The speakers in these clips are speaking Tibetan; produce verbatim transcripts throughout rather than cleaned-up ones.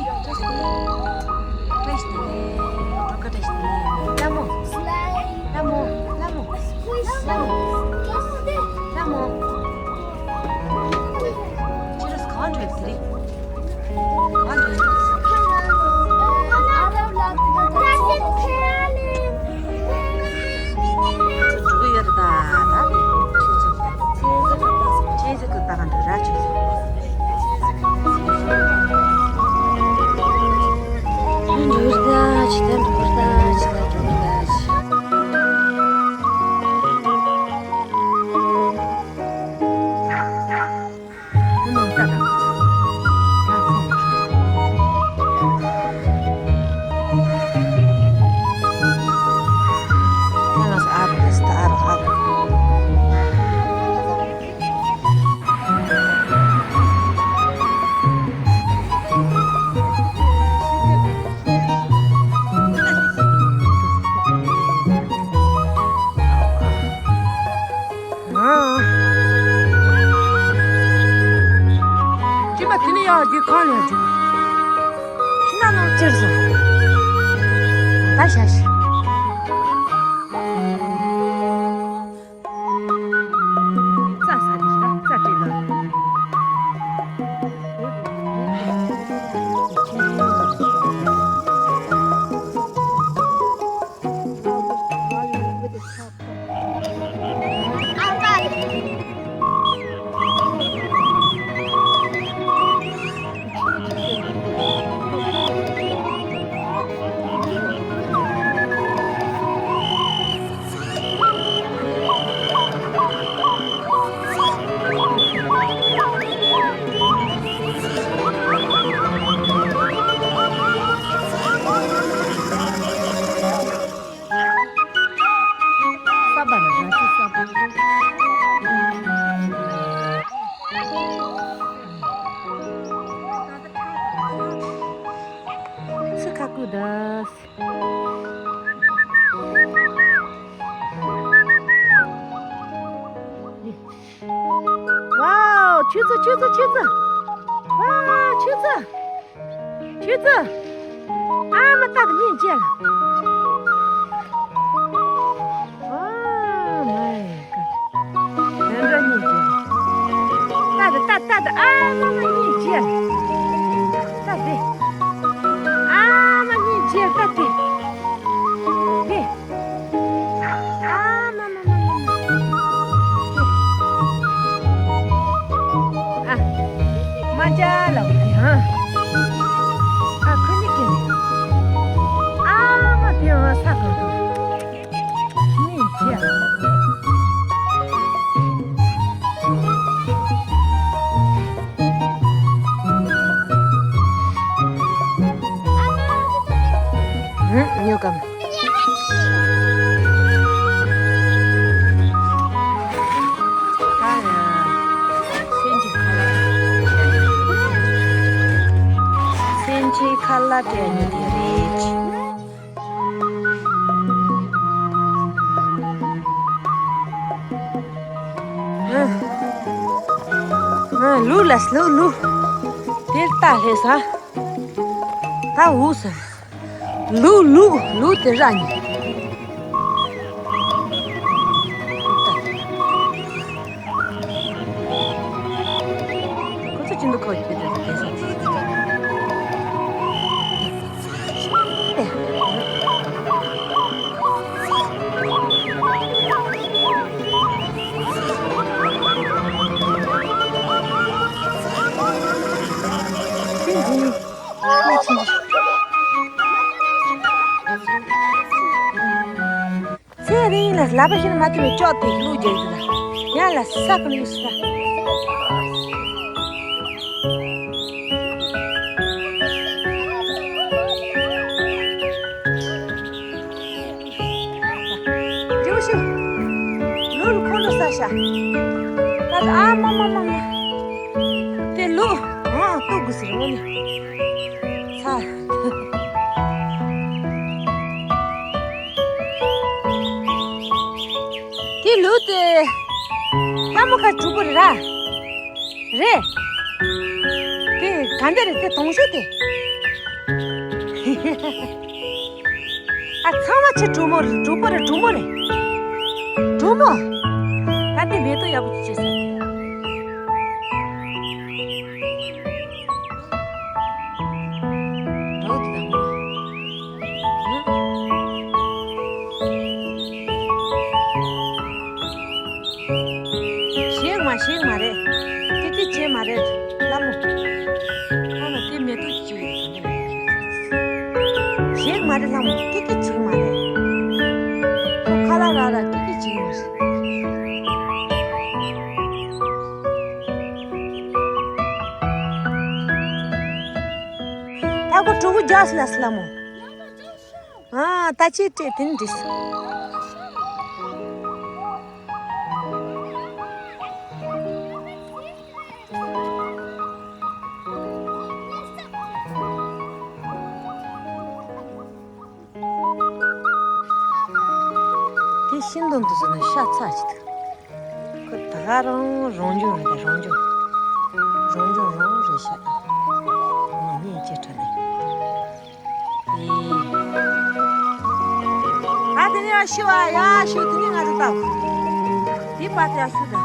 བཀྲ་ཤིས་བདེ་ལེགས། བཀྲ་ཤིས་བདེ་ལེགས། བཀྲ་ཤིས་བདེ་ལེགས། ལྷ་མོ། ལྷ་མོ། ལྷ་མོ། ལྷ་མོ། ལྷ་མོ། ཁྱེད་རང་གང་འགྲོ་ཡི་དེ་རེད། གང་འགྲོ་ཡི། འགྲོ་གི་ཡོད་ད། ད་དེ་ཆུ་ཚོད་ཆུ་ཚོད་ཀྱི་ད་ག་འགྲོ་ར་ཆུ་ཚོད། སྐྱེས་པ་དེ་ནས་ཡར་རྒྱུག་གང་ལ་རྒྱུག་ཤི་ན་ནང་ཅིར་སོང་། ད་ཤ་ཤི། རྩྭ་ས་རེད་ཤག་རྩྭ་སྤྲད་ལ། ཚི་ཁ་ཀུ་དཱས། ཝའོ། ཆུ་ཚོད། ཆུ་ཚོད། ཆུ་ཚོད། ཝའོ། ཆུ་ཚོད། ཆུ་ཚོད། ཨ་མ་ཏ་ཏ་སྙིང་རྗེ། Oh my god. དེ་འདྲ་སྙིང་རྗེ། ཏ་ཏ་ཏ་ཏ་ཏ། ཨ་མ་མ་སྙིང་རྗེ། ཏ་ཏེ། ཨ་མ་སྙིང་རྗེ། ཏ་ཏེ། ཏེ། ཨ་མ་མ་མ་མ་མ། ཨ། མ་ཇ་ལ་འོ་དེ་ཧ། ཨ་ཁོ་ནི་ཀེ་ནི། ཨ་མ་དེ་ཧ་ས་གང་དུ། སྙིང་རྗེ། ཨ་ཉོ་གམ། སེམས་ཅན་ཁ་ལག་སྤྲད་ཉོ་དེ་རེད། ལུག་ལ་ལུག་ལུག་དེར་ལྟ་ལྷས་ས། ད་འུ་ས། ལུག་ལུག་ལུག་དེ་ར་ཉི། ཁོ་ཚོ་ཅི་འདུག་ཁོ་ཡི་དེ་དེ་ས་ཚི་ཚི། ཚེ་རིང་ལ་ལབ་པ་ཤེས་ན་མ་ཐུབ་པའི་ཅོག་དེ་བླུགས་རྒྱག་གི་འདུག་ལ། ཡང་ལ་ས་ཀུ་ལི་ས། རེའུ་ཤི། ལུག་ལུག་ཁོ་ལོ་ས་ཤ། ད་ད་ཨ་མ་མ་མ་མ། དེ་ལུག་ཨ་ཏུ་གུ་སི་རོ་ནི། ས། དེ་ལུག་དེ། ལྷ་མོ་ཁ་གྲུ་པོ་རེད་ར། རེད། དེ་ག་འདྲ་རེད་དེ་དོང་ཤོ་དེ། ཨ་ཚང་མ་ཆེ་གྲོགས་མོ་རེད། གྲོགས་པོ་རེད། གྲོགས་མོ་རེད། གྲོགས་མོ། ད་དེ་མེ་ཏོག་ཡག་པོ་ཅིག་བྱས་ས། འགྲོ་དེ་དང་། ཞེད་མ་ཞེད་མ་རེད། ཏི་ཏི་བྱེད་མ་རེད། ལ་མོ། ཁོང་ལ་དེ་མེ་ཏོག་ཅིག་ཡོད། ཞེད་མ་རེད། ལ་མོ་ཏི་ཏི་བྱེད་མ་རེད། ཁོ་ཁ་ལག་རག་རག་ཏི་ཏི་བྱེད་མ་རེད། ད་ཁོ་གྲོགས་པོ་རྒྱགས་ལ་སི་ལ་མོ། ཨ་ད་ཅི་སྤྲད་དེ་ནི་འགྲིག་སོང་། དེ་ཤིན་ཏུ་འདུག་ཟེར་ན་ཤ་ཚ་ཅིག་འདུག་ཁོ་ད་ག་རང་རང་བྱུང་རེད། ད་རང་བྱུང་། རང་བྱུང་རང་རེད་ཤག་ངས་ཅི་དྲན་ནས། ཨ་དེ་ནས་ཡར་ཤི་བ་ཡར་ཤི་དེ་ནས་ང་ཚོ་ལྟ་བ། དེ་པར་དེ་ཡར་ཤི་ད།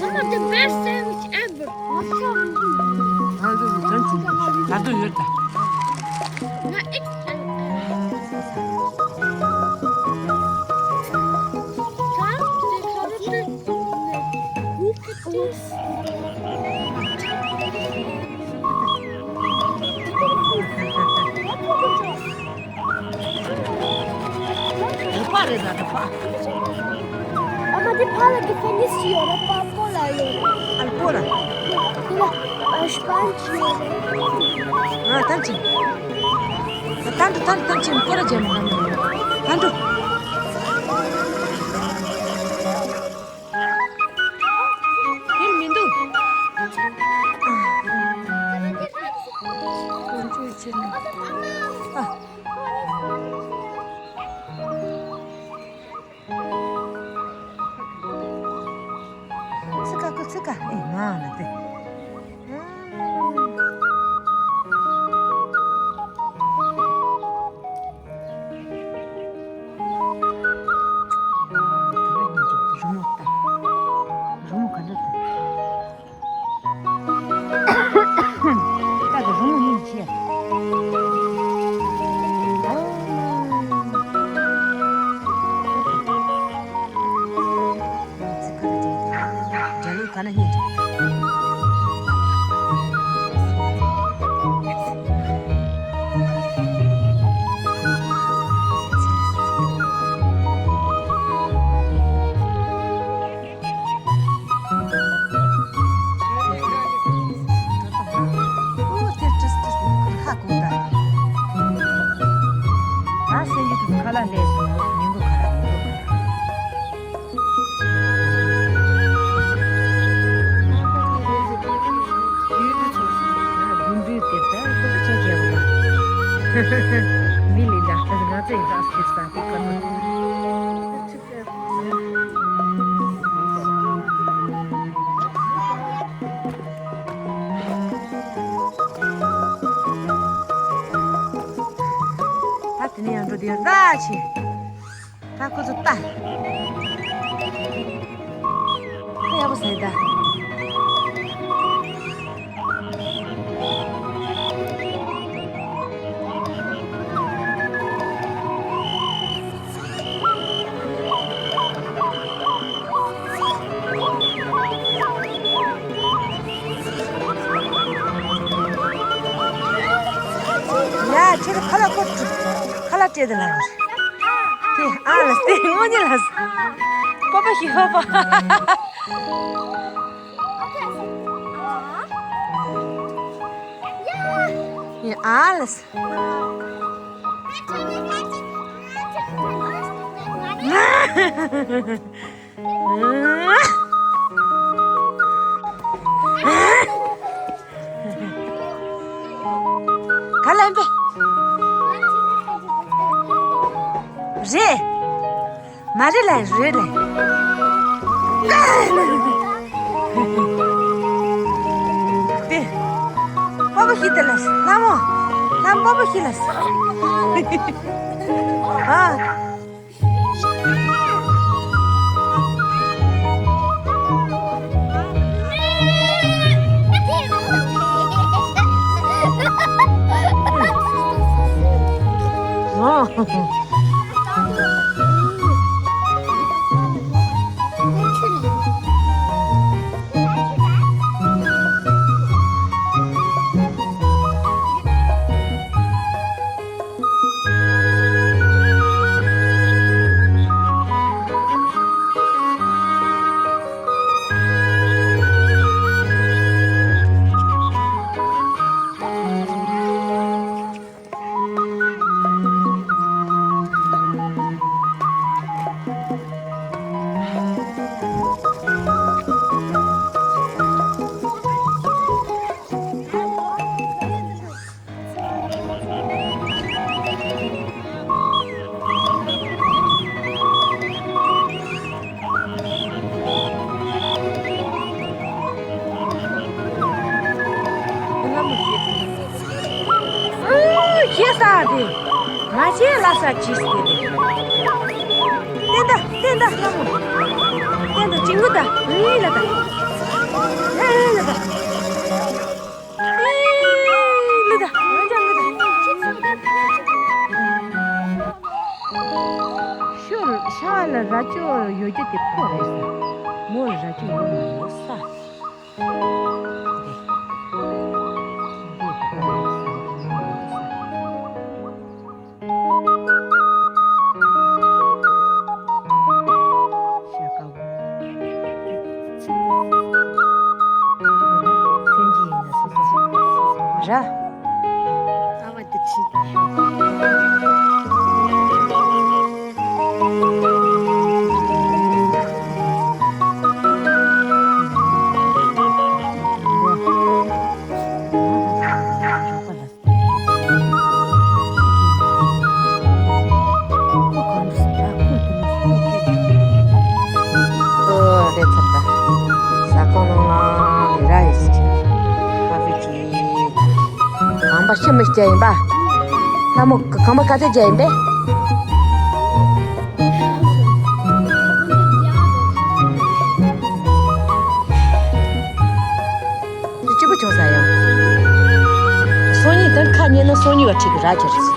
One of the best sandwich ever. ད་དུང་ཡོད་ད། རུ་པ་རེད་ད་རུ་པ། ཨ་མ་དེ་ཕ་ལ་གི་ཕ་ནིས་ཅི་ཡོད་ར་པ་པོ་ལ་ཡོད་ར། ཨ་པོ་ལ། དེ་ལ་ཨ་ཤ་པན་ཅི་ཡོད་ར། ཨ་ཐམ་ཅི། ད་ཐམ་ཐམ་ཐམ་ཅི་པོ་ལ་ཇེམ་ཐམ་ཐམ་ཐམ། དེ་མི་འདུག་ཀུན་སྤྱོད་བྱེད་ནས། ཨ། ཚི་ཀ་ཀུ་ཚི་ཀ་ཨེ་ང་ལ་དེ། རི་མོ་ལྟ། རི་མོ་ག་འདྲ་འདུག་ད་གི་རི་མོ་ཡིན་ཅི། ཨ། ཚི་ཁ་རེ་རེ་རྒྱ་ལོ་ག་ན་ཧིན་ཅི། མི་ལི་ལ་ང་ཚོའི་ར་སྐྱེས་ས་དེ་ཀ་ན། ད་དེ་ནས་ཡང་འགྲོ་དུས་ར་ཆེ། ད་ཁོ་ཚོ་ལྟ། ཁོ་ཡག་པོ་ཟ་ཡི་ད། ཡ་ ཁྱེད་ཁ་ལག་ཁོ་ཁ་ལག་སྤྲད་དེ་ལ་ཡོད། དེ་ཨ་ལ་སྟེ་དངོས་གཉིས་ལ་ཀོ་པ་ཞིག་ཧོ་པ། ཡ་ཨ་ལ་ས། ག་ལེན་པས། རེད། མ་རེད་ལ་རེད་ལ། དེ། པ་པ་ཤི་དེ་ལ་ལྷ་མོ། ལྷ་མོ་པ་པ་ཤི་ལ། ཨ། ཁྱེད་ས་དེ་ང་ཆེ་ལ་ས་ཅིས་དེ་དེ་ད་དེ་ད་ལ་མོ་དེ་ད་ཅིང་གུ་ད་ལི་ལ་ད་ལི་ལ་ད། ཤོར་ཤ་ལ་རྭ་ཅོ་ཡོད་རྒྱུ་དེ་ཕོ་རེད་ས། མོ་ལ་རྭ་ཅོ་ཡོད་མ་ཡོད་ས། ར། ཨོ་རེད་ཚར་ད། ས་ཁོངས་ནང་ལ་ར་ཡོད་ཟེར། ཁ་ཧྥེ་ཅི། གང་པ་ཤི་མི་སྐྱ་ཡིན་པ། ལྷ་མོ་གང་པ་ག་ཚོད་སྐྱ་ཡིན་པས། དེ་གཅིག་པུ་བྱུང་ས་ཡང་། སང་ཉིན་དེར་ཁ་ཉན་ན་སང་ཉིན་བ་ཁྲིད་གི་ར་ཁྱེར་སོང་།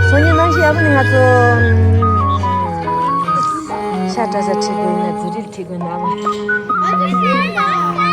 སང་ཉིན་ནང་བཞིན་ཡག་པོ་ནི་ང་ཚོ་ཤ་བཀྲ་ས་ཁྲིད་དགོས་ཡིན་ན་རྫི་རིལ་ཁྲིད་དགོས་ན་མ།